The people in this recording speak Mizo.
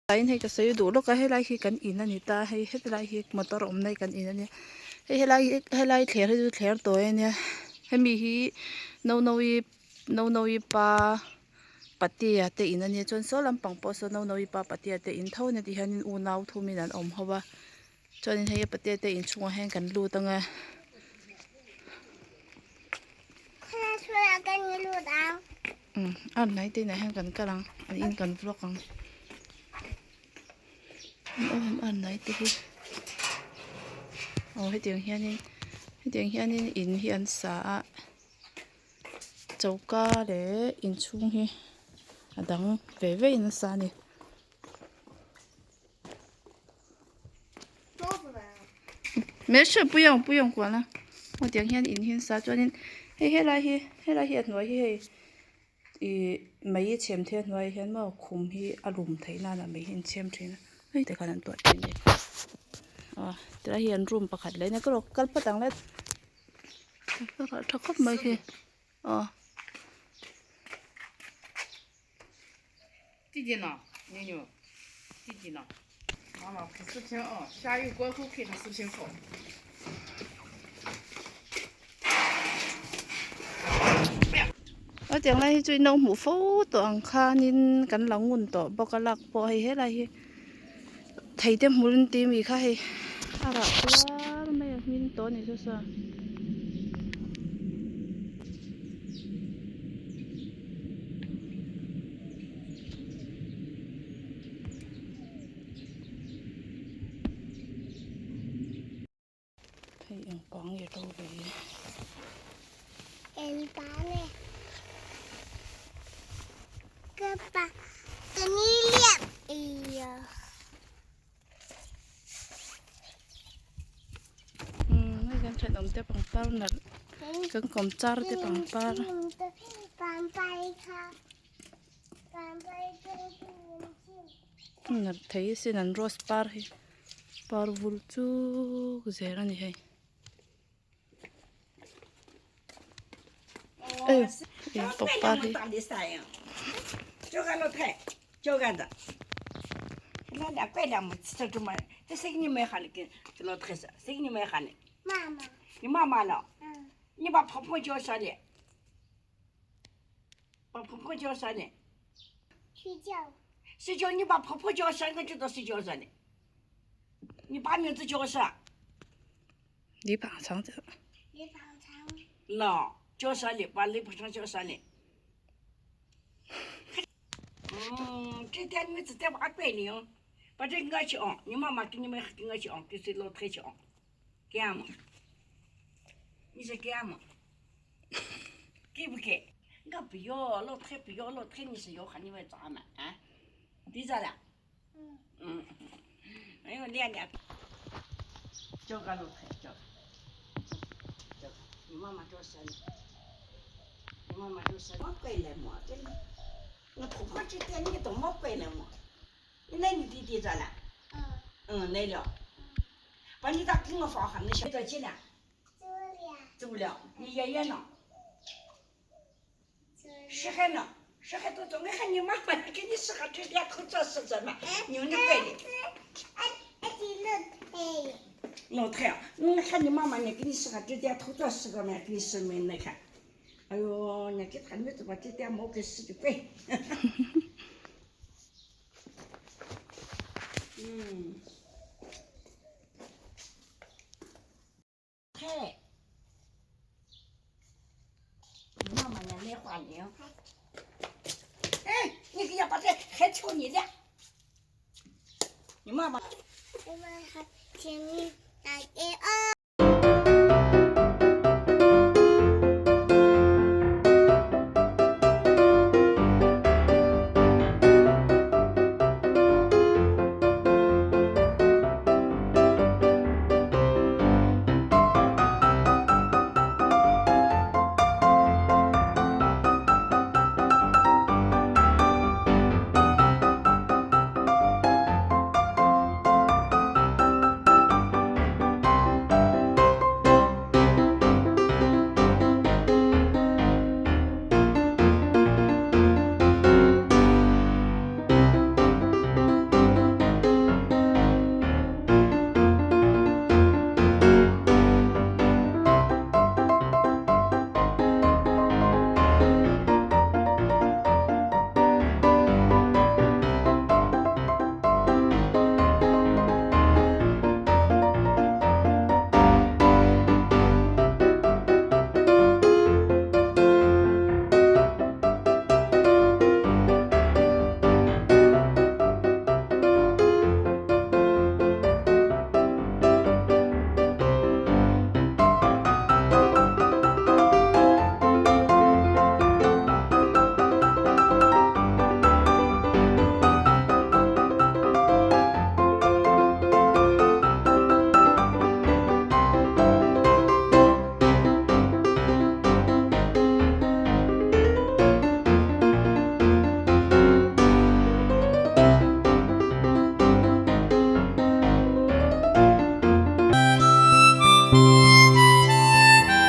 Tlaiin hei ka sawi duh lawk a helai hi kan in a ni ta hei heti lai hi motor awmna hi kan in a nia hei helai hi helai thler hi chu thler tawi a nia hemi hi Nonoi Nonoi pa patea te in a nia chuan saw lampang pawh saw Nonoi pa patea te in tho a nia tihianin unau thumin an awm ho a chuanin hei a patea te inchhungah hian kan lut ang a. Umm a hnai te inah hian kan kal ang an in kan vlog ang a hnai te hi aw hetiang hianin hetiang hianin in hi an sa a choka leh inchhung hi a dang ve ve in an sa a ni. Hetiang hian in hi an sa chuanin hei helai hi helai hi a hnuai hi hei Ih mei chhem thei a hnuaiah hian maw khum hi a lum theih nana mei hi an chhem thin a hei te khan an tuah thin a ni aw tilai hi an room pakhat leh a nia ka rawn kal phawt ang le tha khawp mai khi aw. Hetiang lai hi chu in lo hmuh fo tawh ang khanin kan lo ngun tawh bawk a lak pawh hei helai hi thei te hmul an ti mi kha hei a rah kual mai a hmin tawh a ni chu saw. Hei eng pang nge ro ve hi. Eng pang nge. Ka pa ka ni liap iya. Umm hei kan thenawm te pangpar nalh kan kawm char te pangpar. Pangpar kha. Nalh thei asin an rose par hi par vul chuk zel a ni hei. Pangpar hi. 把婆婆叫啥呢？睡觉。睡觉，你把婆婆叫啥？我知道睡觉啥呢。你把名字叫啥？李宝强的。李宝强。那叫啥呢？把李宝强叫啥呢？嗯，这点女子在挖白领，把这我去啊！你妈妈给你们给我去啊，给谁老太去啊？干嘛？你是干嘛？给不给？我不要，老太不要，老太你是要和你们咋嘛啊？对着了。嗯。嗯。哎呦，练练。叫个老太叫。叫你妈妈叫谁？你妈妈叫谁？没回来么？这我婆婆这店你都没回来么？你那你弟弟咋了？嗯。嗯，来了。把你咋给我放下？你晓得进来。走了。走了，你爷爷呢？是还呢，是还都走。我喊你妈妈给你说下这点头做事怎么？你你怪的。老太，我喊你妈妈呢，给你说下这点头做事个没？给你说没？你看，哎呦，你给他女子把这点毛给洗的怪。嗯。太。你妈妈呢？来花呢？哎，你给伢把这还挑你的。你妈妈。我们还请大家哦。